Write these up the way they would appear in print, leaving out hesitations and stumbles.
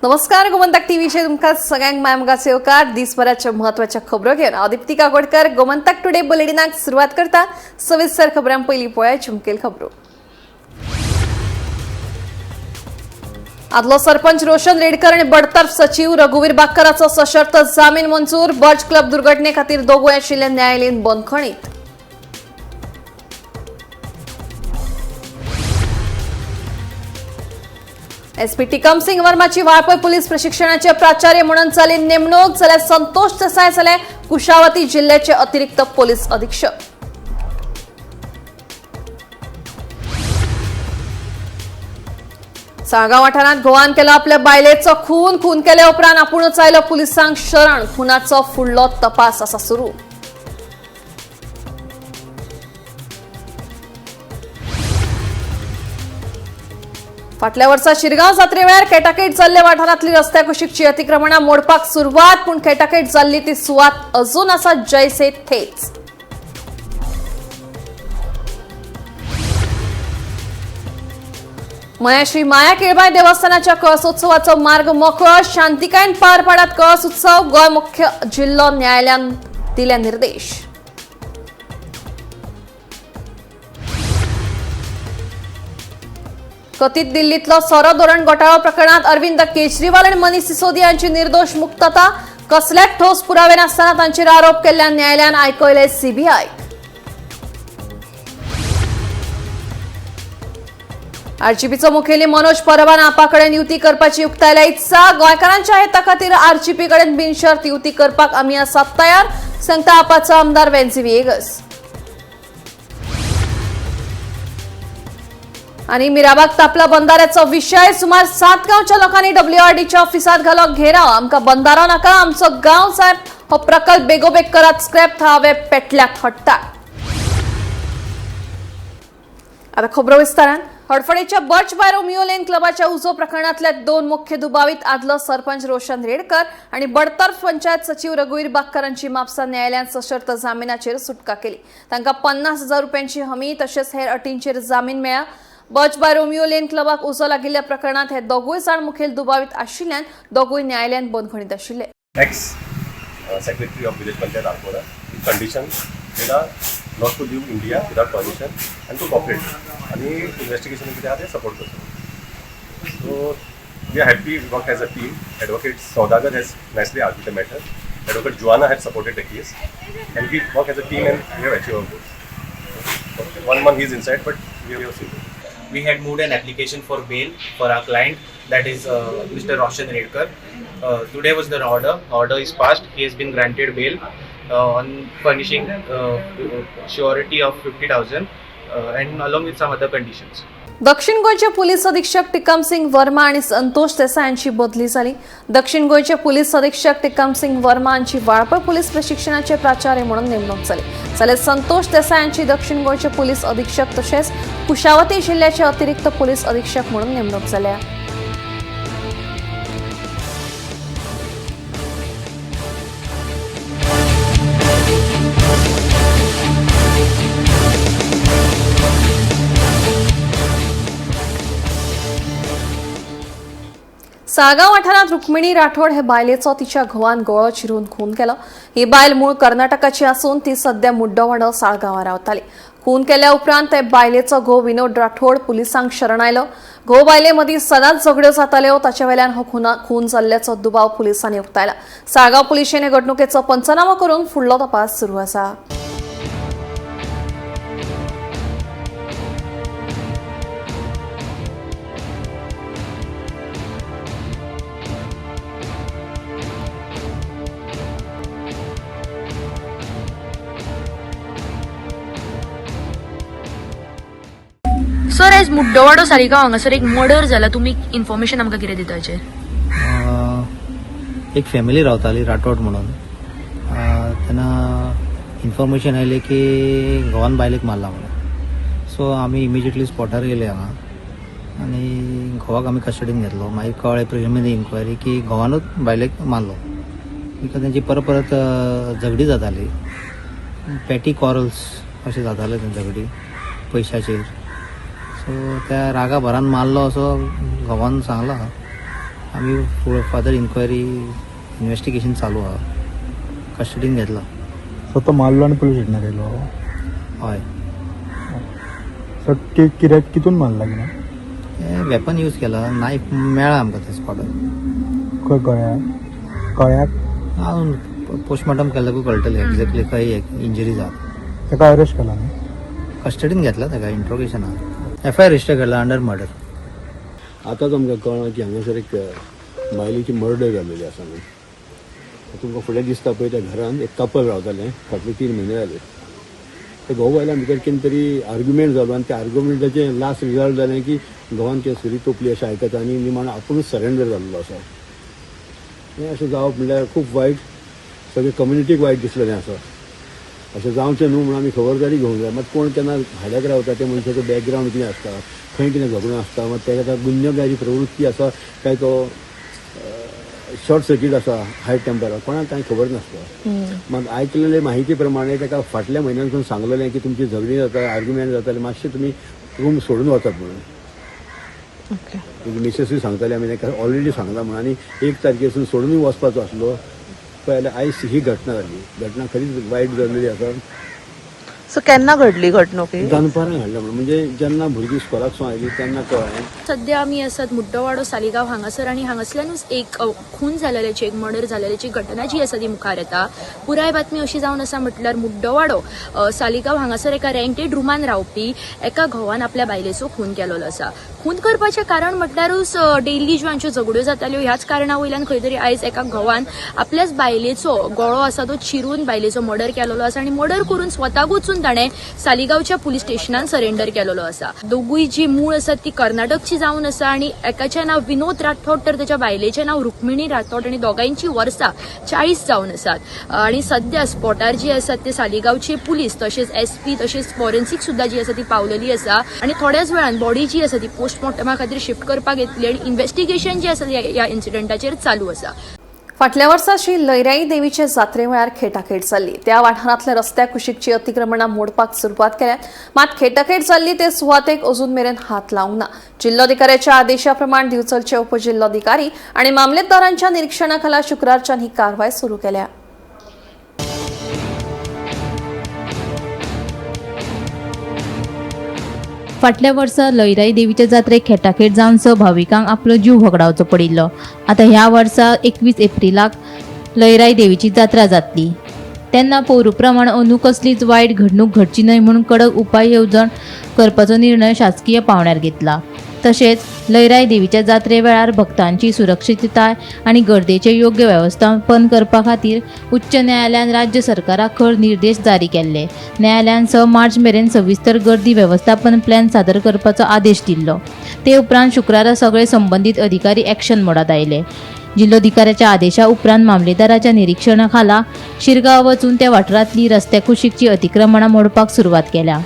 नमस्कार, गोमंतक टीव्हीचेर तुमकां सगळ्यांक मायमोगाचो येवकार. दिसभराच्या म्हत्वाच्या खबरो घेवन हांव दीप्ती काकोडकर गोमंतक टुडे बुलेटिनाक सुरवात करता. सविस्तर खबरां पयलीं पळया चुमकेल खबरो. आदलो सरपंच रोशन रेडकर आनी बडतर्फ सचीव रघुवीर बाक्कराचो सशर्त जामीन मंजूर. बर्च क्लब दुर्घटने खातीर दोगूय आशिल्ले न्यायालयीन बंदखणीत. एसपी टिकमसिंग वर्माची वाळपय पोलीस प्रशिक्षणाचे प्राचार्य म्हणून जाली नेमणूक. जाल्यार संतोष देसाय जाले कुशावती जिल्ह्याचे अतिरिक्त पोलीस अधीक्षक. साळगांव वाठारांत घोवान केलो आपल्या बायलेचो खून. खून केल्या उपरांत आपूणच आयलो पुलिसांक शरण. खुनाचो फुडलो तपास आसा सुरू. फाटल्या वर्सा शिरगांव जात्रे वेळार खेटाखेट जाल्ल्या वाठारांतली रस्त्या कुशीकची अतिक्रमणां मोडपाक सुरवात, पूण खेटाखेट जाल्ली ती सुवात अजून आसा जैसे थेच. मया श्री माया केळबाय देवस्थानाच्या कळसोत्सवाचो मार्ग मोकळो. शांतिकायेन पार पाडात कळस उत्सव. गोंय मुख्य जिल्लो न्यायालयान दिले निर्देश. कथित दिल्लीतलो सोरो धोरण घोटाळो प्रकरणात अरविंद केजरीवाल आणि मनीष सिसोदिया यांची निर्दोष मुक्तता. कसल्याच ठोस पुरावे नासतना तांचेर आरोप केल्ल्यान न्यायालयान आयकयले सीबीआय. आरजीपीचो मुखेली मनोज परबान आपा कडेन युती करपाची उक्तायल्या इत्सा. गोंयकारांच्या हेता खातीर आरजीपी कडेन बिनशर्त युती करपाक आमी आसात तयार, सांगता आपाचो आमदार वेन्झी व्हिएगस. आणि मिराबाग तापला बंधाऱ्याचो विशय. सुमार 7 गांवच्या लोकांनी डब्ल्यूआरडीच्या ऑफिसात घालो घेराव. आमकां बंधारो नाका, आमचो गांव साहेब हो प्रकल्प बेगोबेग करात, स्क्रॅप थळावे पेटल्यात हट्टा. आता खबरो विस्तारान. हडफडेच्या बर्च बाय रोमियो लेन क्लबाच्या उजो प्रकरणातल्या 2 मुख्य दुबावीत आदलो सरपंच रोशन रेडकर आणि बडतर्फ पंचायत सचिव रघुवीर बाक्कर हांची म्हापसा न्यायालयान सशर्त जामिनाचेर सुटका केली. तांकां 50,000 रुपयांची हमी तशेंच हेर अटींचेर जामीन मेळ्ळा. बर्च बाय रोमियो लेन क्लबाक उजो लागिल्ल्या प्रकरणात हे दोगूय जाण मुखेल दुबावीत आशिल्ल्यान दोगूय न्यायालयान बंदखणीत आशिल्ले. Ex secretary of village panchayat Arpora, in condition data not to leave India without permission and to cooperate आणि इन्व्हेस्टिगेशन कितें आहा तें सपोर्ट करता. So we are happy, we work as a team. Advocate Saudagar has nicely argued the matter, Advocate Juana has supported the case and we work as a team and we have achieve our goals. One month he is inside, but we have seen. We had moved an application for bail for our client, that is Mr. Roshan Redkar. Today was the order. Order is passed. He has been granted bail on furnishing surety of 50,000 and along with some other conditions. दक्षिण गोंयचे police अधीक्षक टिकमसिंग वर्मा आणि संतोष देसाय यांची बदली झाली. दक्षिण गोंयचे police अधीक्षक टिकमसिंग वर्मा यांची वाळपय पोलीस प्रशिक्षणाचे प्राचार्य म्हणून नेमणूक झाली. जाल्यार संतोष देसाय यांची दक्षिण गोंयचे पोलीस अधीक्षक तशेंच कुशावती जिल्ह्याचे अतिरिक्त पोलीस अधीक्षक म्हणून नेमणूक जाल्या. साळगांव वाठारांत रुक्मिणी राठोड हे बायलेचो तिच्या घोवान गळो चिरून खून केलो. ही बायल मूळ कर्नाटकाची आसून ती सध्या मुड्डोवाडो साळगांवां रावताली. खून केल्या उपरांत ते बायलेचो घोव विनोद राठोड पुलिसांक शरण आयलो. घोव बायले मदीं सदांच झगड्यो जाताल्यो, ताचे वेल्यान हो खून जाल्ल्याचो दुबाव पुलिसांनी उक्तायला. साळगांव पुलिशेन हे घडणुकेचो पंचनामो करून फुडलो तपास सुरू आसा. सर, आयज मुड्डोवाडो सालिगांव हांगासर एक मर्डर जाला, तुमी इन्फॉर्मेशन आमकां कितें दिता हाचेर? एक फॅमिली रावताली राठोड म्हणून. तेन्ना इन्फॉर्मेशन आयलें की घोवान बायलेक मारला म्हणून. सो आमी इमिजिएटली स्पॉटार गेले हांगा आनी घोवाक आमी कस्टडीन घेतलो. मागीर कळ्ळें प्रिलिमिनरी इन्क्वायरी की घोवानूच बायलेक मारलो, बिकॉज तेंची परत परत झगडी जाताली, पेटी कॉरल्स अशें जाताले तें झगडी पयशाचेर. सो त्या रागा भरान मारलो असो घोवान सांगला. आमी फर्दर इन्क्वायरी इन्वेस्टिगेशन चालू आहा, कस्टडीन घेतला. सो तो मारलो आनी पुलीस स्टेशनार येयलो? हय. सो कित्याक कितून मारला कितें? हें वेपन यूज केला, नायफ मेळ्ळा आमकां त्या स्पॉटार. खंय गळ्याक गळ्याक? अजून पोस्टमॉर्टम केल्याकूय कळटलें एक्झॅक्टली खंय इंजरी जाता. ताका अरेस्ट केला न्ही? कस्टडीन घेतला ताका, इंट्रोगेशनाक. एफ I R register केला अंडर मर्डर. आतांच आमकां कळ्ळां की हांगासर एक बायलेची मर्डर जाल्लेली आसा म्हणून. तुमकां फुडें दिसता पळय, त्या घरान एक कपल रावतालें. फाटले 3 म्हयने जाले ते घोव बायलां भितर कितें तरी आर्ग्युमेंट जालो आनी त्या आर्ग्युमेंटाचें लास्ट रिजल्ट जालें की घोवान कितें सुरी तोपली अशें आयकता आनी निमाणो आपुणूच सरेंडर जाल्लो आसा. हें अशें जावप म्हणल्यार खूब वायट, सगळे कम्युनिटीक वायट दिसलेलें आसा. अशें जावचें न्हू म्हणून आमी खबरदारी घेवंक जाय. मात कोण केन्ना भाड्याक रावता, त्या मनशाचो बॅकग्रावंड कितें आसता, खंय कितें झगडूं आसता, मात ताका आतां गुन्यांवकारी प्रवृत्ती आसा काय तो शॉर्ट सर्कीट आसा, हाय टेंपरार, कोणाक कांय खबर नासता. मात आयकलेले माहिती प्रमाणे ताका फाटल्या म्हयन्यानसून सांगलेलें की तुमची झगडीं जाता, आर्ग्युमेंट जाताले, मातशें तुमी रूम सोडून वचात म्हणून. तुजी मिसेसूय सांगताले, आमी ताका ऑलरेडी सांगलां म्हणून. आनी 1 तारखेसून सोडूनय वचपाचो आसलो पळय जाल्यार आयज ही घटना जाली. घटना खरीच वायट जाल्लेली आसा. सो केन्ना घडली घडणूक ही? दनपारां घडल्या म्हणून, म्हणजे जेन्ना भुरगीं स्कुलाक सून आयलीं तेन्ना कळ्ळें. सध्या आमी आसात मुड्डोवाडो सालिगांव हांगासर आनी हांगासल्यानूच एक खून जाल्ल्याची, एक मर्डर जाल्ल्याची घटना जी आसा ती मुखार येता. पुराय बातमी अशी जावन आसा म्हटल्यार मुड्डोवाडो सालिगांव हांगासर एका रेंटेड रुमान रावपी एका घोवान आपल्या बायलेचो खून केलेलो आसा. खून करपाचें कारण म्हटल्यारूच डेली ज्यो आमच्यो झगड्यो जाताल्यो, ह्याच कारणा वयल्यान खंय तरी आयज एका घोवान आपल्याच बायलेचो गळो आसा तो चिरून बायलेचो मर्डर केलेलो आसा आनी मर्डर करून स्वताक वचून ताणें सालिगांवच्या पुलीस स्टेशनान सरेंडर केलेलो आसा. दोगूय जी मूळ आसात ती कर्नाटकची जावन आसा आनी एकाचें नांव विनोद राठोड तर ताच्या बायलेचें नांव रुक्मिणी राठोड आनी दोगांयची वर्सां 40 जावन आसात. आनी सध्या स्पॉटार जी आसात ते सालिगांवचे पुलीस तशेंच एसपी तशेंच फॉरेन्सीक सुद्दां जी आसा ती पावलेली आसा आनी थोड्याच वेळान बॉडी जी आसा ती पोस्टमॉर्टमा खातीर शिफ्ट करपाक येतली आनी इन्व्हेस्टिगेशन जे आसा ते ह्या इन्सिडंटाचेर चालू आसा. फाटल्या वर्सा श्री लयराई देवीचे जात्रे वेळार खेटाखेट जाल्ली त्या वाठारांतल्या रस्त्या कुशीकची अतिक्रमणां मोडपाक सुरवात केल्या. मात खेटाखेट जाल्ली ते सुवातेक अजून मेरेन हात लावंक ना. जिल्लोधिकाऱ्याच्या आदेशा प्रमाण दिवचलचे उपजिल्लोधिकारी आणि मामलेदारांच्या निरीक्षणाखाला शुक्रारच्यान ही कारवाय सुरू केल्या. फाटल्या वर्सा लयराई देवीच्या जात्रेक खेटाखेट जावन स भाविकांक आपलो जीव होगडावचो पडिल्लो. आतां ह्या वर्सा 21 एप्रिलाक लयराई देवीची जात्रा जातली तेन्ना पोरू प्रमाण अंदू कसलीच वायट घडणूक घडची न्हय म्हणून कडक उपाय येवजण करपाचो निर्णय शासकीय पावंड्यार घेतला. तशेंच लयराई देवीच्या जात्रे वेळार भक्तांची सुरक्षितताय आनी गर्देचें योग्य वेवस्थापन करपा खातीर उच्च न्यायालयान राज्य सरकाराक खर निर्देश जारी केल्ले. न्यायालयान 6 मार्च मेरेन सविस्तर गर्दी वेवस्थापन प्लॅन सादर करपाचो आदेश दिल्लो. ते उपरांत शुक्रारा सगळे संबंदीत अधिकारी एक्शन मोडात आयले. जिल्लोधिकाऱ्याच्या आदेशा उपरांत मामलेदाराच्या निरीक्षणा खाला शिरगांव वचून त्या वाठारांतली रस्त्या कुशीकची अतिक्रमणां मोडपाक सुरवात केल्या.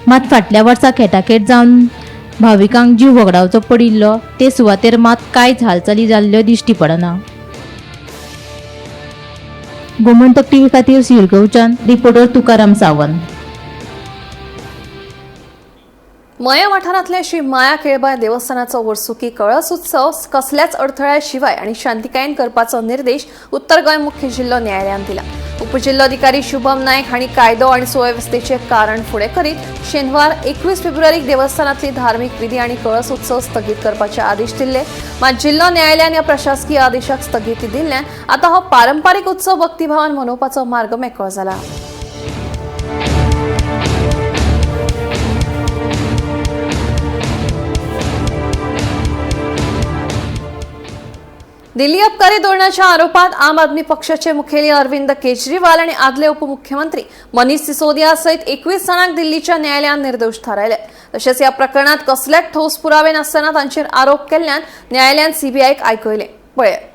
मात फाटल्या वर्सा खेटाखेट जावन भाविकांक जीव होगडावचो पडिल्लो ते सुवातेर मात कांयच हालचाली जाल्ल्यो दिश्टी पडना. गोमंतक टीव्ही खातीर शिरगांवच्यान रिपोर्टर तुकाराम सावंत. मया वाठारांतल्या श्री माया केळबाय देवस्थानाचो वर्सुकी कळस उत्सव कसल्याच अडथळ्याशिवाय आणि शांतिकायेन करपाचो निर्देश उत्तर गोंय मुख्य जिल्लो न्यायालयान दिला. उपजिल्लोधिकारी शुभम नायक हांणी कायदो आणि सुवेवस्थेचे कारण फुडें करीत शेनवार 21 फेब्रुवारीक देवस्थानातली धार्मिक विधी आणि कळस उत्सव स्थगीत करपाचे आदेश दिल्ले. मात जिल्लो न्यायालयान ह्या प्रशासकीय आदेशाक स्थगिती दिल्ल्यान आता हो पारंपारीक उत्सव भक्तिभावान मनोवपाचो मार्ग मेकळो जाला. दिल्ली अबकारी धोरणाच्या आरोपात आम आदमी पक्षाचे मुखेली अरविंद केजरीवाल आणि आदले उपमुख्यमंत्री मनीष सिसोदिया सहित 21 जाणांक दिल्लीच्या न्यायालयान निर्दोष थारायले. तशेंच या प्रकरणात कसलेच ठोस पुरावे नासतना तांचेर आरोप केल्ल्यान न्यायालयान सीबीआयक आयकयले. पळयात.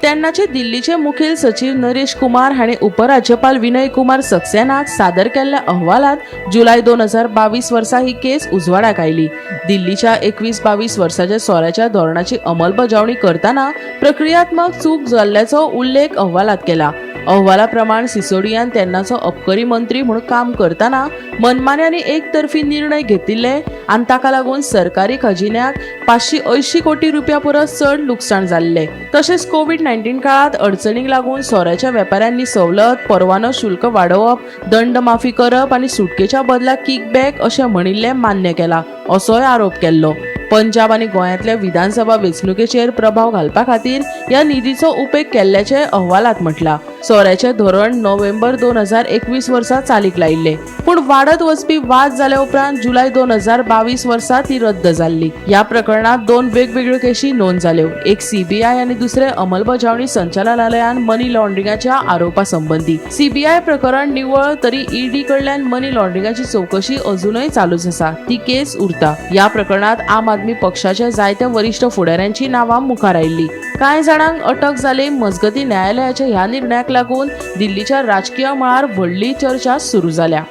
तेन्नाचे दिल्लीचे मुखेल सचीव नरेश कुमार हांणी उपराज्यपाल विनय कुमार सक्सेनाक सादर केल्ल्या अहवालात जुलय 2022 वर्सा ही केस उजवाडाक आयली. दिल्लीच्या 21-22 वर्साच्या सोऱ्याच्या धोरणाची अंमलबजावणी करतना प्रक्रियात्मक चूक जाल्ल्याचो उल्लेख अहवालात केला. अहवाला प्रमाण सिसोडियान तेन्नाचो अबकारी मंत्री म्हूण काम करतना मनमान्यांनी एकतर्फी निर्णय घेतिल्ले आनी ताका लागून सरकारी खजिन्याक 580 कोटी रुपया परस चड लुकसाण जाल्लें. तशेंच कोवीड-19 काळांत अडचणीक लागून सोऱ्याच्या वेपाऱ्यांनी सवलत, परवानो शुल्क वाडोवप, दंड माफी करप आनी सुटकेच्या बदला किकबॅक अशें म्हणिल्लें मान्य केलां असोय आरोप केल्लो. पंजाब आनी गोंयांतल्या विधानसभा वेंचणुकेचेर प्रभाव घालपा खातीर ह्या निधीचो उपेग केल्ल्याचें अहवालांत म्हटलां. सोऱ्याचें धोरण नोव्हेंबर 2021 वर्सा चालीक लायिल्लें, पूण वाडत वचपी वाद जाल्या उपरांत जुलय 2022 वर्सा ती रद्द जाल्ली. ह्या प्रकरणांत 2 वेगवेगळ्यो केशी नोंद जाल्यो, एक सीबीआय आनी दुसरे अंमलबजावणी संचालनालयान मनी लॉन्ड्रिंगाच्या आरोपा संबंदी. सीबीआय प्रकरण निवळ तरी ईडी कडल्यान मनी लॉन्ड्रिंगाची चवकशी अजूनय चालूच आसा, ती केस उरता. ह्या प्रकरणांत आम आदमी पक्षाच्या जायत्या वरिश्ठ फुडाऱ्यांची नांवां मुखार आयिल्ली. कांय जाणांक अटक जाली. मजगती न्यायालयाच्या ह्या निर्णयाक लागून दिल्लीच्या राजकीय मळार व्हडली चर्चा सुरू जाल्या.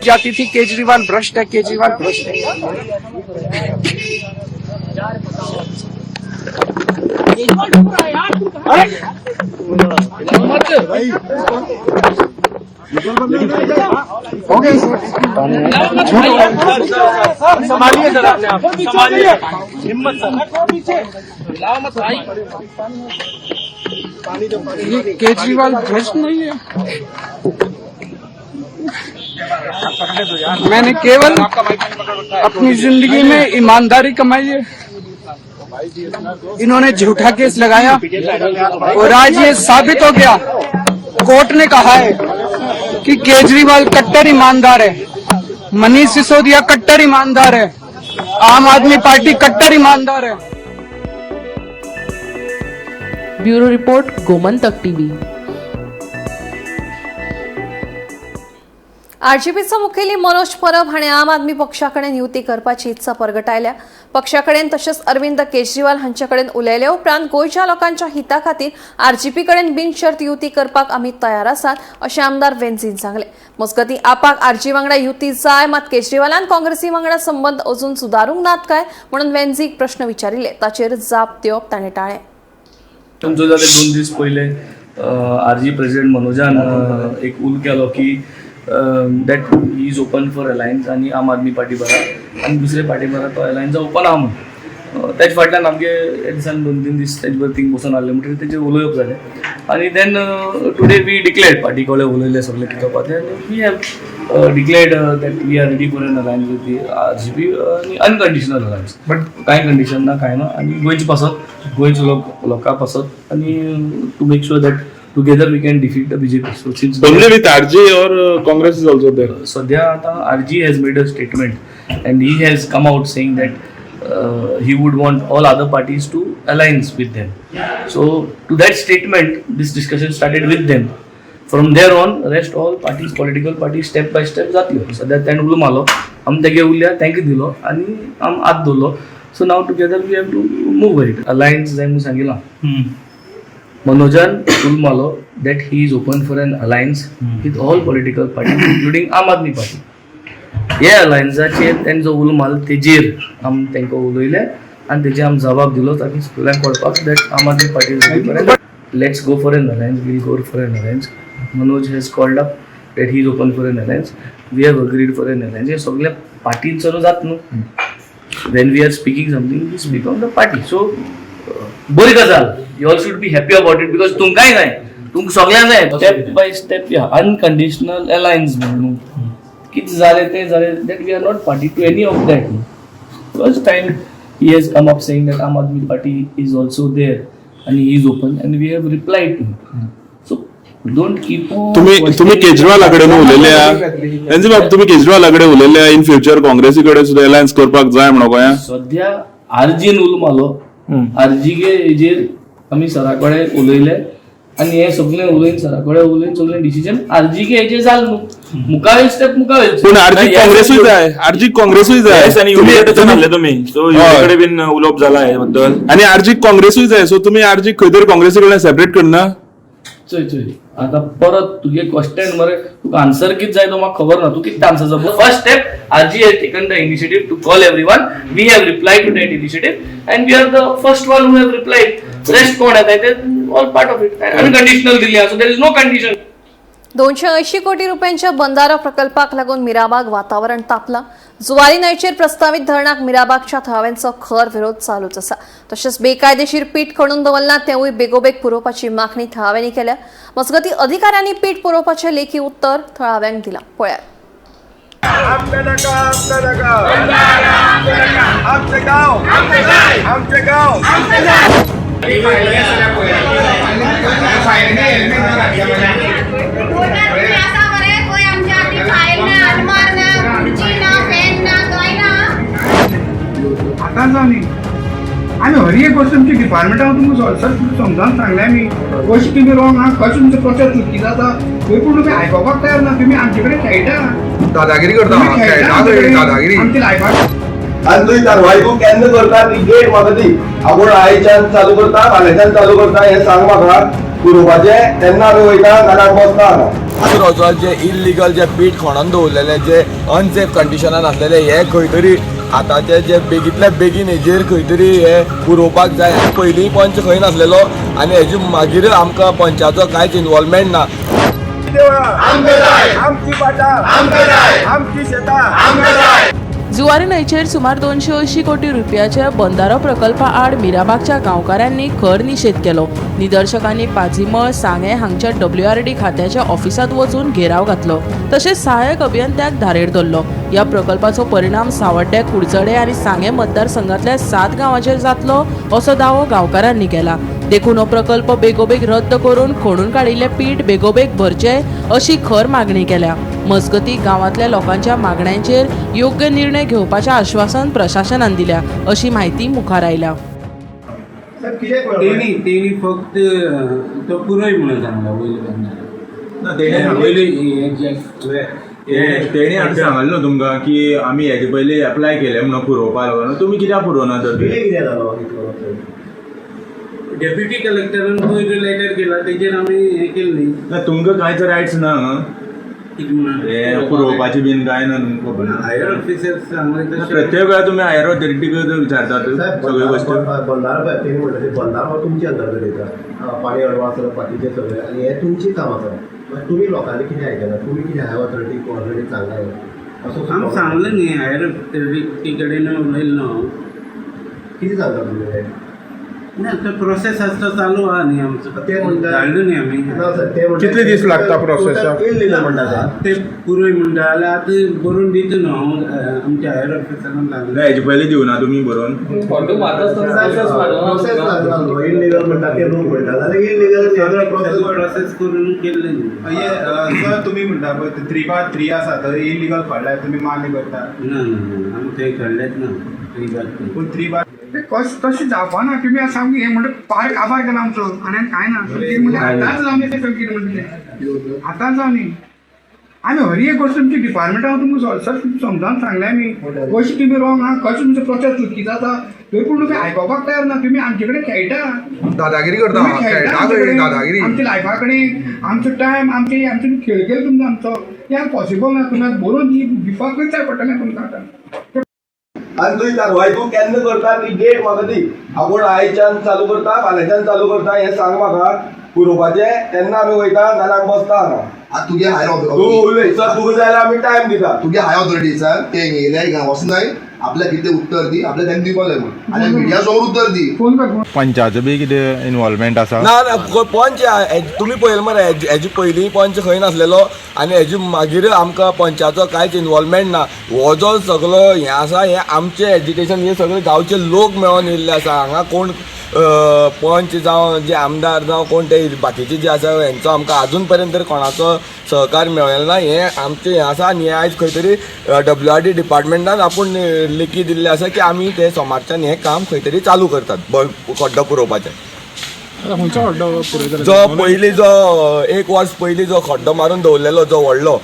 जाती थी केजरीवाल भ्रष्ट है, केजरीवाल भ्रष्ट है. संभालिए सर, अपने आप संभालिए, हिम्मत सर. ये केजरीवाल भ्रष्ट नहीं है. मैंने केवल अपनी जिंदगी में ईमानदारी कमाई है. इन्होंने झूठा केस लगाया और आज ये साबित हो गया. कोर्ट ने कहा है कि केजरीवाल कट्टर ईमानदार है, मनीष सिसोदिया कट्टर ईमानदार है, आम आदमी पार्टी कट्टर ईमानदार है. Bureau report, Gomantak TV. आरजीपीचो मुखेली मनोज परब हाणें आम आदमी पक्षा कडेन युती करपाची इत्सा परगटायल्या. पक्षा कडेन तशेंच अरविंद केजरीवाल हांचे कडेन उलयले उपरांत गोंयच्या लोकांच्या हिता खातीर आरजीपी कडेन बिनशर्त युती करपाक आमी तयार आसात अशें आमदार वेन्झीन सांगलें. मजगतीं आपाक आरजी वांगडा युती जाय, मात केजरीवालान काँग्रेसी वांगडा संबंद अजून सुदारूंक नात काय म्हणून वेन्झीक प्रश्न विचारिल्ले, ताचेर जाप दिवप ताणें टाळ्ळें. तुमचो जाले 2 दीस पयले आरजी प्रेसिडेंट मनोजान एक उल केलो की that he is open for alliance आनी आम आदमी पार्टी बरा आनी दुसरे पार्टी बरा तो अलायन्सा ओपन आहा म्हणून. तेज फाटल्यान आमगे हे दिसान 2-3 दीस तेज बरोबर थिंग बसून आहले म्हणटकीर तेजेर उलोवप जालें आनी then today we declared party कडेन उलयले सगळे कितें जावपा तें आनी we have declared that we are ready for an alliance with the RGP आनी अनकंडिशनल अलायन्स, बट कांय कंडिशन ना कांय ना आनी गोंयचे पासत, गोंयचो लोकां पासत आनी to make sure that together we can defeat the BJP. So since only with RG or Congress is also there? सध्या आता RG has made a statement and he has come out saying that he would want all other parties to alliance with them. So to that statement, this discussion started with them. From there on, rest all parties, political parties, step by step जातल्यो. सध्या तेणें उलो मारलो, आमी तेगे उरल्या, तांकां दिलो आनी आम हात दवरलो. So now together we have to move ahead. Alliance जाय म्हणून सांगिलां. मनोजान उलो मारलो that he is open for an alliance with all political parties including Aam Aadmi Party. हे अलायन्साचेर तेणें जो उलो मारलो तेजेर आमी तांकां उलयले आनी तेजेर आमी जबाब दिलो ताकी सगळ्यांक कळपाक that Aam Aadmi Party is ready for an let's go for an alliance, we'll go for an alliance. Manoj has called up that he is open for an alliance. We have agreed for an alliance. हे सगळ्या पार्टींचो जात न्हू. When we are speaking something, we speak on the party. So बरी गजाल, you all should be happy about it because तुमकांय जाय, तुमकां सगळ्यांक जाय. स्टेप बाय स्टेप या अनकंडिशनल अलायन्स म्हणून कितें जालें तें जालें, that we are not party to any of that. First time he has come up saying that Aam Aadmi Party is also there and he is open and we have replied to him. So don't keep on तुम्ही तुम्ही केजरीवाला कडेन उलयल्या NG बाब, तुम्ही केजरीवाला कडेन उलयल्या in future काँग्रेसी कडेन सुद्दां alliance करपाक जाय म्हणून गोंया? सध्या आरजीन उलो मारलो, आरजी हेजेर आमी सरा कडेन उलयले आनी हे सगळें उलयन सरा कडेन उलयन सगळें डिसिजन आरजी के हेजेर जालें न्हू. मुखावेल स्टेप मुखावेल. पूण आरजी काँग्रेसूय जाय, आरजी काँग्रेसूय जाय. आनी तुम्ही तुम्ही सो कडेन बीन उलोवप जाला हे बद्दल आनी आरजी काँग्रेसूय जाय. सो तुम्ही आरजी खंय तरी काँग्रेसी कडल्यान सेपरेट करना? चोय चोय, आता परत तुगे क्वेश्चन मरे, तुका आन्सर कित जाय तो म्हाका खबर ना. तूं कितें answer? First step, RG has taken the initiative to call everyone. We have replied to that initiative and we are the first one who have replied. Rest कोण येता ते all part of it. Unconditional दिली, so there is no condition. 280 कोटी रुपयांच्या बंधारा प्रकल्पाक लागून मिराबाग वातावरण तापलां. जुवारी न्हंयचेर प्रस्तावित धरणाक मिराबागच्या थळाव्यांचो खर विरोध चालूच आसा. तशेंच बेकायदेशीर पीठ खणून दवरलां तेवूय बेगोबेग पुरोवपाची मागणी थळाव्यांनी केल्या. मजगतीं, अधिकाऱ्यांनी पीठ पुरोवपाचें लेखी उत्तर थळाव्यांक दिलां. पळयात. आमकां नाका, आमकां नाका, आमचें गांव, आमचें गांव. आतां जावं न्ही, आमी हर एक गोश्ट तुमच्या डिपार्टमेंटान तुमकां सर समजावन सांगलें आमी, कशें तुमी रॉंग आहा, कशें तुमचो प्रोसेस चुकी जाता थंय, पूण तुमी आयकोपाक तयार ना. तुमी आमचे कडेन खेळटा, दादागिरी करता, दादागिरी. आमच्या लायफाक. आनी तुमी कारवाय तूं केन्ना करता ती डेट म्हाका दी. आपूण आयच्यान चालू करता, फाल्यांच्यान चालू करता हें सांग म्हाका पुरोवपाचें. तेन्ना आमी वयता, नाल्यार बसता हांगा. जे इलिगल जे पीठ खणोन दवरलेले, जे अनसेफ कंडिशनान आसलेले, हे खंय तरी आतांचे जे बेगींतल्या बेगीन हेजेर खंय तरी हे पुरोवपाक जाय. पयलीं पंच खंय नासलेलो आनी हेजे मागीर आमकां पंचाचो कांयच इनवॉल्वमेंट ना. आमची पाटां, आमची शेतां. जुवारी न्हंयचेर सुमार 280 कोटी रुपयाच्या बंधारो प्रकल्पा आड मिराबागच्या गांवकारांनी खर निशेध केलो. निदर्शकांनी पाजीमळ सांगें हांगच्या WRD खात्याच्या ऑफिसांत वचून घेराव घातलो. तशेंच सहाय्यक अभियंत्याक धारेर धरलो. ह्या प्रकल्पाचो परिणाम सावड्डे, कुडचडे आनी सांगें मतदारसंघांतल्या 7 गांवांचेर जातलो असो दावो गांवकारांनी केला. देखून हो प्रकल्प बेगोबेग रद्द करून खणून काडिल्लें पीठ बेगोबेग भरचें अशी खर मागणी केल्या. मजगतीं, गांवांतल्या लोकांच्या मागण्यांचेर योग्य निर्णय घेवपाचें आश्वासन प्रशासनान दिल्या अशी म्हायती मुखार आयल्या. तेणी फक्त तो पुरय म्हणून सांगला वयले. तेणी आतां सांगलें न्हू तुमकां की आमी हेजे पयलीं एप्लाय केलें म्हणून पुरोवपा लागून, तुमी कित्याक पुरोवना तर? डेप्युटी कलेक्टरान पयर लेटर केला, तेजेर आमी हें केलें न्ही. ना, तुमकां कांयच रायट्स ना हे पुरोवपाची बीन कांय ना तुमकां. हायर ऑफिसर सांगलें. प्रत्येक वेळा तुमी हायर ऑथॉरिटीक विचारतात सगळ्यो गोश्टी. बंधारो पळय, तेणी म्हणटा ते बंधारो तुमच्या अंतर्गत येता, पाणी अडवा आसा बाकीचें सगळें, आनी हें तुमचें काम आसा. मागीर तुमी लोकांनी कितें आयकना? तुमी कितें हायर ऑथॉरिटीक ऑलरेडी सांगलां असो? आमी सांगलें न्ही, हायर ऑथॉरिटी कडेन उलयलें न्हू. कितें सांगता तुमी? ना, तो प्रोसेस आसता, चालू आहा न्ही आमचो. ते म्हणटा धाडलो न्ही आमी. ना सर, ते म्हणटा कितले दीस लागता प्रोसेसाक? इल्लीगल म्हणटा. ते पुरय म्हणटा जाल्यार आतां बरोवन दिता न्हू हांव आमच्या हायर ऑफिसरान सांगलें. हेजे पयलीं दिवना तुमी बरोवन? प्रोसेस लागला, इल्लीगल म्हणटा ते लोक म्हणटा जाल्यार इल्लीगल सगळो प्रोसेस प्रोसेस करून केल्लें न्ही. सर, तुमी म्हणटा पळय 3x3 आसा थंय इलिगल खणल्यार तुमी मान्य करता? ना ना, आमी थंय खणलेंच ना 3x3. पूण 3x ते कश तशें जावपा ना. तुमी आतां सामकें हें म्हणटा पार काबार केला आमचो आनी कांय ना. कितें म्हणटा आतांच जावं न्ही, तें कितें म्हणटा तें आतांच जावं न्ही. आमी हर एक गोश्ट तुमच्या डिपार्टमेंटान तुमकां सर समजावन सांगलें आमी, कशें तुमी रॉंग आहा, कशें तुमचो प्रोसेस चुकी जाता थंय, पूण तुमी आयकोपाक तयार ना. तुमी आमचे कडेन खेळटा, दादागिरी करता, दादागिरी. आमच्या लायफा कडेन, आमचो टायम, आमचे आमचे खेळ केलो तुमचो आमचो. तें पॉसिबल ना. तुमी बरोवन दिवपाकूच जाय पडटलें तुमकां आतां. आनी तुमी कारवाय तूं केन्ना करता ती डेट म्हाका दी. आपूण आयच्यान चालू करता, फाल्यांच्यान चालू करता हें सांग म्हाका पुरोवपाचें. तेन्ना आमी वयता, नाल्यार बसता हांगा. आतां तुगे हायर तूं उलय सर, तुका जाय जाल्यार आमी टायम दिता. तुगे हायर ऑथॉरिटीसान ते येयले हिंगा वचनाय, आपल्याक कितें उत्तर दी, आपल्याक तांकां दिवपाक जाय म्हणून आनी मिडिया समोर उत्तर दी. पंचाचो बी कितें इनवॉल्वमेंट आसा? ना ना, पंच तुमी पळयलें मरे, हेजे पयलीं पंच खंय नासलेलो आनी हेजे मागीर आमकां पंचाचो कांयच इनवॉल्वमेंट ना. हो जो सगळो हें आसा हें आमचें एजिटेशन, हे सगळे गांवचे लोक मेळोन येयल्ले आसा. हांगा कोण पंच जावं जे आमदार जावं कोण ते बाकीचे जे आसा हेंचो आमकां आजून पर्यंत तरी कोणाचो सहकार मेळ्ळें ना. हें आमचें हें आसा आनी हें आयज खंय तरी WRD डिपार्टमेंटान आपूण लेखी दिल्लें आसा की आमी ते सोमारच्यान हें काम खंय तरी चालू करतात खड्डो पुरोवपाचें. जो पयलीं जो एक वर्स पयलीं जो खड्डो मारून दवरलेलो जो व्हडलो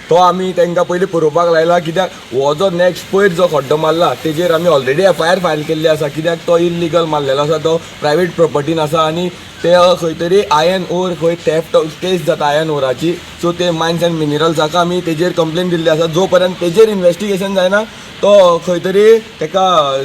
तो आमी तांकां पयलीं पुरोवपाक लायला, कित्याक हो जो नेक्स्ट पयर जो खड्डो मारला तेजेर आमी ऑलरेडी एफआयआर फायल केल्ली आसा, कित्याक तो इलिगल मारलेलो आसा, तो प्रायवेट प्रॉपर्टीन आसा आनी ते खंय तरी आयर्न ओर खंय थेफ्ट केस जाता आयर्न ओराची. सो ते मायन्स एंड मिनरल्साक आमी तेजेर कंप्लेन दिल्ली आसा. जो पर्यंत तेजेर इन्वेस्टिगेशन जायना तो खंय तरी तेका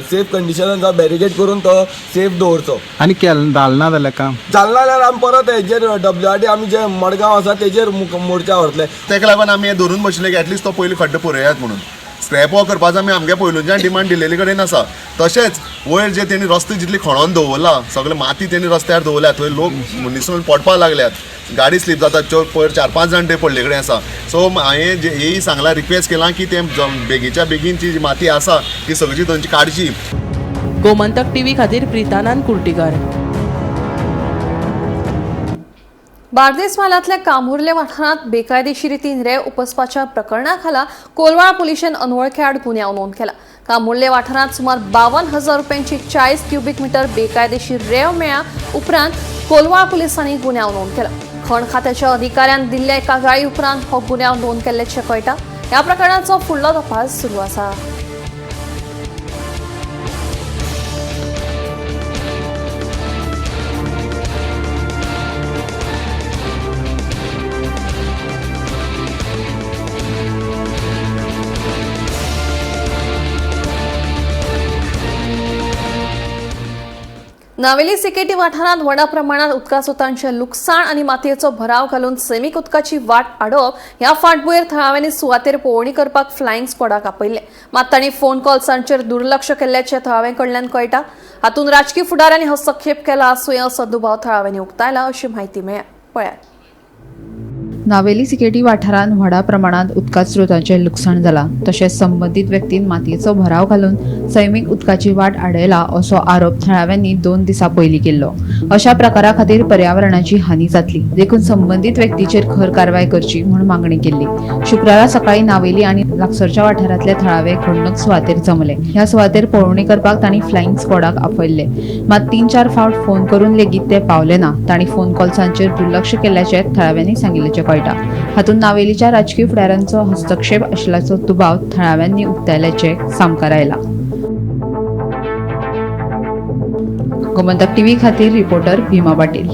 सेफ कंडिशनान जावं बॅरिगेड करून तो सेफ दवरचो. आनी जालें ना जाल्यार काम जालें ना जाल्यार आमी परत हेजेर डब्ल्यू आर डी आमी जे मडगांव आसा तेजेर मोर्चा व्हरतले. ताका लागून आमी हें धरून बशिल्ले की एटलिस्ट तो पयलीं खड्डो पुरयात म्हणून. स्क्रॅप हो करपाचो आमी आमगे पयलूच्यान डिमांड दिल्लेले कडेन आसा. तशेंच वयर जे तेणी रस्ते जितली खणोन दवरला, सगळे माती तेणी रस्त्यार दवरल्या, थंय लोक निसरून पडपाक लागल्यात, गाडी स्लीप जाता, पयर 4-5 जाण ते पडले कडेन आसा. सो हांवें हें सांगलां, रिक्वेस्ट केलां की ते बेगीच्या बेगीन जी माती आसा ती सगळी थंयची काडची. गोमंतक टीव्ही खातीर प्रितानंद कुर्टीकर. बार्देस म्हालांतल्या कामुर्ले वाठारांत बेकायदेशीर रितीन रेंव उपसपाच्या प्रकरणा खाला कोलवाळ पुलिशेन अनवळख्या आड गुन्यांव नोंद केला. कामुर्ले वाठारांत सुमार 52,000 रुपयांची 40 क्युबीक मिटर बेकायदेशीर रेंव मेळ्ळ्या उपरांत कोलवाळ पुलिसांनी गुन्यांव नोंद केला. खण खात्याच्या अधिकाऱ्यान दिल्ल्या एका गाळी उपरांत हो गुन्यांव नोंद केल्ल्याचें कळटा. ह्या प्रकरणाचो फुडलो तपास सुरू आसा. नावेली सिकेटी वाठारांत व्हडा प्रमाणात उदका स्रोतांचें लुकसाण आनी मातयेचो भराव घालून सैमीक उदकाची वाट आडोवप ह्या फाटभुंयेर थळाव्यांनी सुवातेर पळोवणी करपाक फ्लायिंग स्क्वॉडाक आपयल्लें. मात तांणी फोन कॉल्सांचेर दुर्लक्ष केल्ल्याचें थळाव्यां कडल्यान कळटा. हातूंत राजकी फुडाऱ्यांनी हस्तक्षेप केला आसूं असो दुबाव थळाव्यांनी उक्तायला अशी म्हायती मेळ्ळ्या. पळयात. नावेली सिकेटी वाठारांत व्हडा प्रमाणात उदका स्रोतांचें लुकसाण जालां. तशेंच संबंदीत व्यक्तीन मातयेचो भराव घालून सैमीक उदकाची वाट आडयला असो आरोप थळाव्यांनी 2 दिसां पयलीं केल्लो. अशा प्रकारा खातीर पर्यावरणाची हानी जातली, देखून संबंदीत व्यक्तीचेर खर कारवाय करची म्हूण मागणी केल्ली. शुक्रारा सकाळीं नावेली आनी लागसरच्या वाठारांतले थळावे घडणूक सुवातेर जमले. ह्या सुवातेर पळोवणी करपाक तांणी फ्लायिंग स्क्वॉडाक आपयल्ले. मात 3-4 फावट फोन करून लेगीत ते पावले ना. तांणी फोन कॉल्सांचेर दुर्लक्ष केल्ल्याचें थळाव्यांनी सांगिल्ल्याचें कळटा. हातूंत नावेलीच्या राजकी फुडाऱ्यांचो हस्तक्षेप आशिल्ल्याचो दुबाव थळाव्यांनी उक्तायल्याचे सामकार आयला. गोमंतक टीव्ही खातीर रिपोर्टर भीमा पाटील.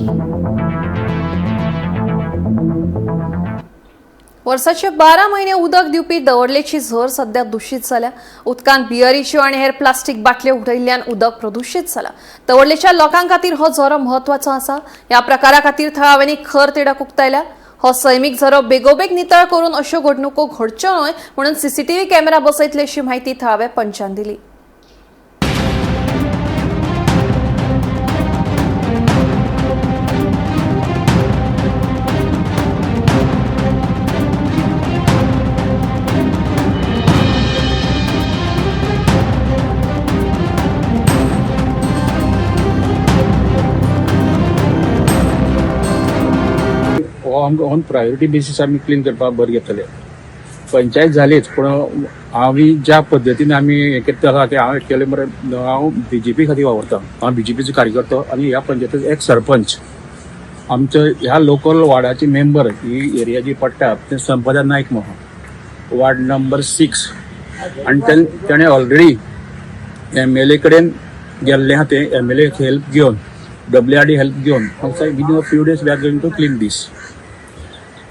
वर्साचे 12 महिने उदक दिवपी दवर्लेची झर सध्या दूषित जाल्या. उदकांत बियरीच्यो आनी हेर प्लास्टीक बाटल्यो उडयल्ल्यान उदक प्रदूषित जाला. दवर्लेच्या लोकां खातीर हो झरो म्हत्वाचो आसा. ह्या प्रकारा खातीर थळाव्यांनी खर तिडक उक्तायल्या. हो सैमीक झरो बेगोबेग नितळ करून अश्यो घडणुको घडच्यो न्हय म्हणून सीसीटीव्ही कॅमेरा बसयतले अशी म्हायती थळाव्या पंचान दिली. आमकां ऑन प्रायोरिटी बेसीस आमी क्लीन करपाक बरें घेतले. पंचायत जालीच, पूण आमी ज्या पद्दतीन आमी हें करता आसा तें हांव केलें मरे. हांव बीजेपी खातीर वावुरता, हांव बीजेपीचो कार्यकर्तो आनी ह्या पंचायतीचो एक सरपंच. आमचे ह्या लोकल वार्डाचे मेंबर ही एरिया जी पडटा ते संपदा नायक म्हणून, वार्ड नंबर 6. आनी तेणें ऑलरेडी एमएलए कडेन गेल्लें आहा, तें एमएलए हेल्प घेवन, डब्ल्यू आर डी हेल्प घेवन within a few days we are going to clean this.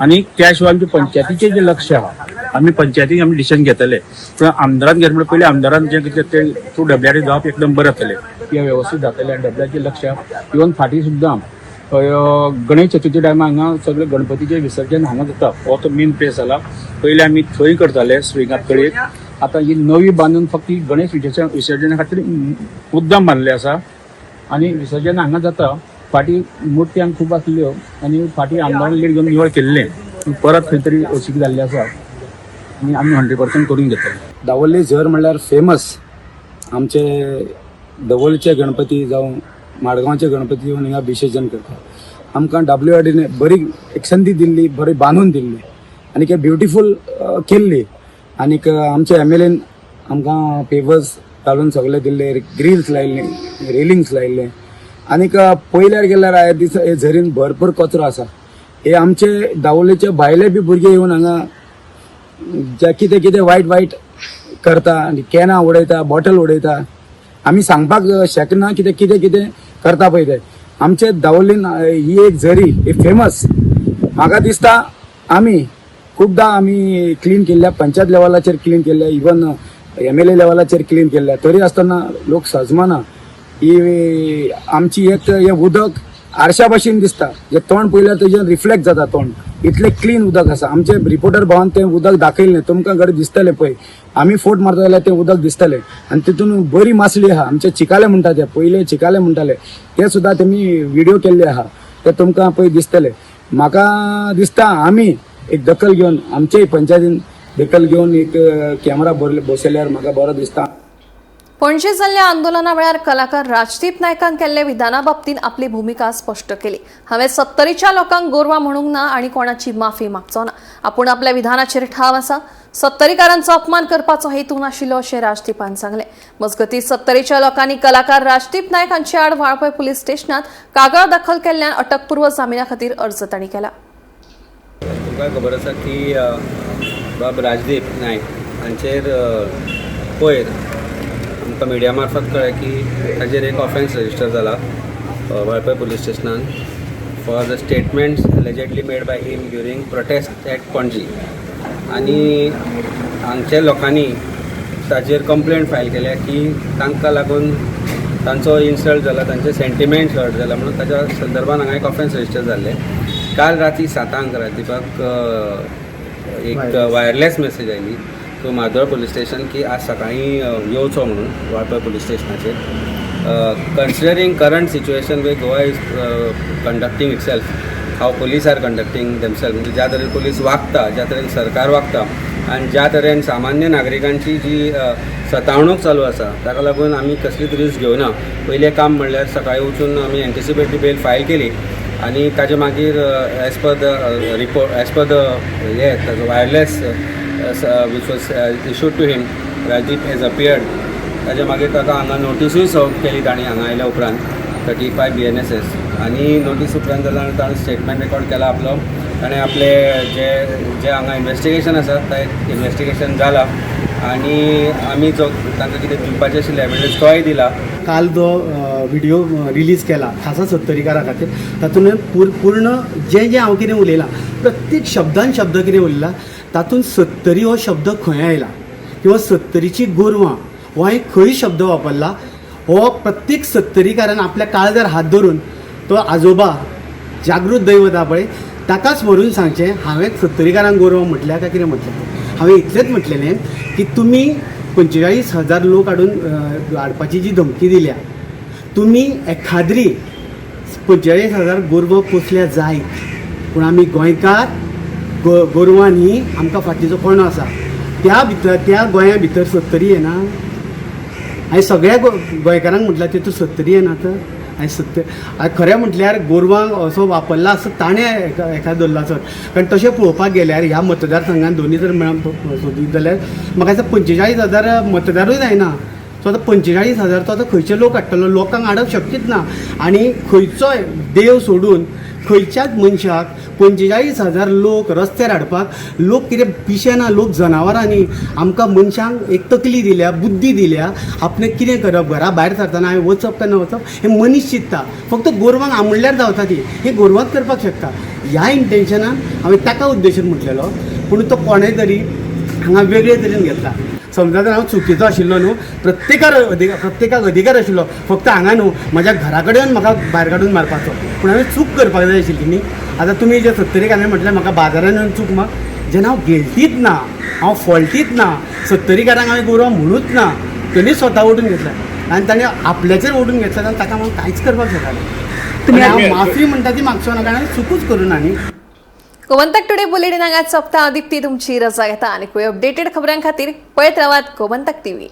आनी त्या शिवाय आमच्या पंचायतीचें जें लक्ष आहा, आमी पंचायतीक आमी डिसिजन घेतले, पूण आमदारान घेतले म्हणल्यार पयलीं आमदारान जें कितें तें थ्रू डब्ल्यू आर डी जावप एकदम बरें जातलें, कित्याक वेवस्थीत जातलें. आनी डब्ल्यू आरचें लक्ष आहा. इवन फाटीं सुद्दां गणेश चतुर्थी टायमार हांगा सगळे गणपतीचें विसर्जन हांगा जाता. हो तो मेन प्लेस जाला. पयलीं आमी थंय करताले स्विंगात तळयेक. आतां ही नवी बांदून फक्त ही गणेश विसर्जना खातीर मुद्दाम बांदलें आसा आनी विसर्जन हांगा जाता. फाटीं मुर्ती हांगा खूब आसल्यो आनी फाटीं आमदारान लीड घेवन निवळ केल्लें, परत खंय तरी अशीक जाल्ली आसा आनी आमी 100% करून घेतले. दावोले झर म्हणल्यार फेमस आमचे दवोलचे गणपती जावं माडगांवचे गणपती येवन हिंगा विसर्जन करता. आमकां डब्ल्यू आर डीने बरी एक संदी दिल्ली, बरी बांदून दिल्ली आनी एक ब्युटिफूल केल्ली. आनीक आमचे एम एल एन आमकां पेपर्स घालून सगळे दिल्ले, ग्रिल्स लायिल्ले, रेलिंग्स लायिल्ले. आनीक पयल्यार गेल्यार ह्या दिसा हे झरीन भरपूर कचरो आसा. हे आमचे दावोलेचे भायले बी भुरगे येवन हांगा जे कितें कितें वायट वायट करता आनी कॅनां उडयता, बॉटल उडयता. आमी सांगपाक शकना कितें कितें कितें करता पळय ते. आमचे दावोलीन ही एक झरी ही फेमस. म्हाका दिसता आमी खुबदां आमी क्लीन केल्ल्या, पंचायत लेवलाचेर क्लीन केल्ल्या, इवन MLA लेवलाचेर क्लीन केल्ल्या, तरी आसतना लोक सजमना. ही आमची एक हें उदक आरशा भाशेन दिसता, जे तोंड पळयल्यार तेजें रिफ्लेक्ट जाता तोंड, इतलें क्लीन उदक आसा. आमचे रिपोर्टर भावान तें उदक दाखयलें, तुमकां घडये दिसतलें पळय, आमी फोट मारता जाल्यार तें उदक दिसतलें. आनी तितून बरी मासळी आहा, आमचे चिकाले म्हणटा ते, पयले चिकाले म्हणटाले ते सुद्दां तेमी विडियो केल्ले आहा, ते तुमकां पळय दिसतले. म्हाका दिसता आमी एक दखल घेवन, आमचेय पंचायतीन दखल घेवन एक कॅमेरा बसयल्यार म्हाका बरो दिसता. पणजे जाल्ल्या आंदोलना वेळार कलाकार राजदीप नायकान केल्ल्या विधाना बाबतींत आपली भुमिका स्पश्ट केली. हांवें 70च्या लोकांक गोरवां म्हणूंक ना आनी कोणाची माफी मागचो ना. आपूण आपल्या विधानाचेर ठाव आसा. 70कारांचो अपमान करपाचो हेतू नाशिल्लो अशें राजदीपान सांगलें. मजगतीं 70च्या लोकांनी कलाकार राजदीप नायक हांचे आड वाळपय पुलीस स्टेशनात कागाळ दाखल केल्ल्यान अटकपूर्व जामिना खातीर अर्ज तांणी केला. तुमकां खबर आसा की बाब राजदीप नायक हांचेर पयर आमकां मिडिया मार्फत कळ्ळें की ताजेर एक ऑफेन्स रजिस्टर जाला वाळपय पुलीस स्टेशनान for the statements allegedly made by him during protest at Panaji. आनी हांगच्या लोकांनी ताजेर कंप्लेंट फायल केल्या की तांकां लागून तांचो इन्सल्ट जाला, तांचे सेंटिमेंट्स हर्ट जाला म्हणून ताच्या संदर्भान हांगा एक ऑफेन्स रजिस्टर जाल्लें. काल राती 7 राजदीपाक एक वायरलेस मेसेज आयली टू मार्दोळ पुलीस स्टेशन की आज सकाळीं येवचो म्हणून वाळपय पुलीस स्टेशनाचेर. Considering current situation way Goa is conducting itself, how police are conducting themself, म्हणजे ज्या तरेन पुलीस वागता, ज्या तरेन सरकार वागता आनी ज्या तरेन सामान्य नागरिकांची जी सतावणूक चालू आसा ताका लागून आमी कसलीच रिस्क घेवना. पयलें काम म्हणल्यार सकाळीं वचून आमी एन्टिसिपेटरी बेल फायल केली आनी ताजे मागीर as per the report, as per the हे ताजो wireless which was issued to him, Rajdeep has appeared. ताजे मागीर ताका हांगा नोटिसूय सर्व केली तांणी हांगा आयल्या उपरांत 35 BNSS. आनी नोटीस उपरांत जाल्यार ताणें स्टेटमेंट रेकॉर्ड केला आपलो. ताणें आपले जे जे हांगा इन्वेस्टिगेशन आसा तें इन्वेस्टिगेशन जाला आनी आमी जो तांकां कितें दिवपाचें आशिल्लें एविडन्स तोय दिला. काल जो व्हिडिओ रिलीज केला खासा 70कारां खातीर, तातूंत पूर्ण जें जें हांव कितें उलयलां, प्रत्येक शब्दान शब्द कितें उलयला तातूंत 70 हो शब्द खंय आयला किंवा 70ची गोरवां हो हांवें खंय शब्द वापरला हो प्रत्येक 70कारान आपल्या काळजार हात धरून तो आजोबा जागृत दैवत आहा पळय ताकाच व्हरून सांगचें हांवें 70कारांक गोरवां म्हटल्या काय कितें म्हटलें. हांवें इतलेंच म्हटलेलें की तुमी 45,000 लोक हाडून हाडपाची जी धमकी दिल्या, तुमी एखाद्री 45,000 गोरवां पोसल्या जायत, पूण आमी गोंयकार गोरवां न्ही, आमकां फाटीचो कोणो आसा त्या भितर, त्या गोंया भितर 70 येना. हांवें सगळ्या गोंयकारांक म्हटल्यार तितून 70 येना तर हांवें 70 खरें म्हटल्यार गोरवांक असो वापरला असो ताणें एका धरला सर. कारण तशें पळोवपाक गेल्यार ह्या मतदारसंघान दोनी जर मेळून सोदीत जाल्यार म्हाका दिसता 45,000 मतदारूय जायना. सो आतां 45,000 तो आतां खंयचे लोक हाडटलो, लोकांक हाडप शक्यच ना. आनी खंयचोय देव सोडून खंयच्याच मनशाक 45,000 लोक रस्त्यार हाडपाक लोक कितें पिशे ना, लोक जनावरां न्ही. आमकां मनशांक एक तकली दिल्या, बुद्धी दिल्या, आपणें कितें करप, घरा भायर सरतना हांवें वचप काय ना वचप हें मनीस चिंतता. फक्त गोरवांक आमुडल्यार धांवता ती, हें गोरवांक करपाक शकता ह्या इंटेन्शनान हांवें ताका उद्देशून म्हटलेलो. पूण तो कोणें तरी हांगा वेगळे तरेन घेतला. समजा जर हांव चुकीचो आशिल्लो न्हू, प्रत्येकाक अधिकार आशिल्लो फक्त हांगा न्हू म्हज्या घरा कडेन म्हाका भायर काडून मारपाचो, पूण हांवें चूक करपाक जाय आशिल्ली न्ही. आतां तुमी जे 70कारांनी म्हटलें म्हाका बाजारान येवन चूक माग, जेन्ना हांव गिल्टीच ना, हांव फॉल्टीच ना, 70कारांक हांवें गोरवां म्हणूच ना, तेणी स्वता ओडून घेतलें आनी ताणें आपल्याचेर ओडून घेतलें जाल्यार ताका हांव कांयच करपाक शकना. हांव माफी म्हणटा ती मागचो ना, कारण हांवें चुकूच करूं ना न्ही. गोमंतक टुडे बुलेटिन हांगाच सोंपता. दीप्ती तुमची रजा घेता आनी अपडेटेड खबरां खातीर पळयत रावात गोमंतक टीव्ही.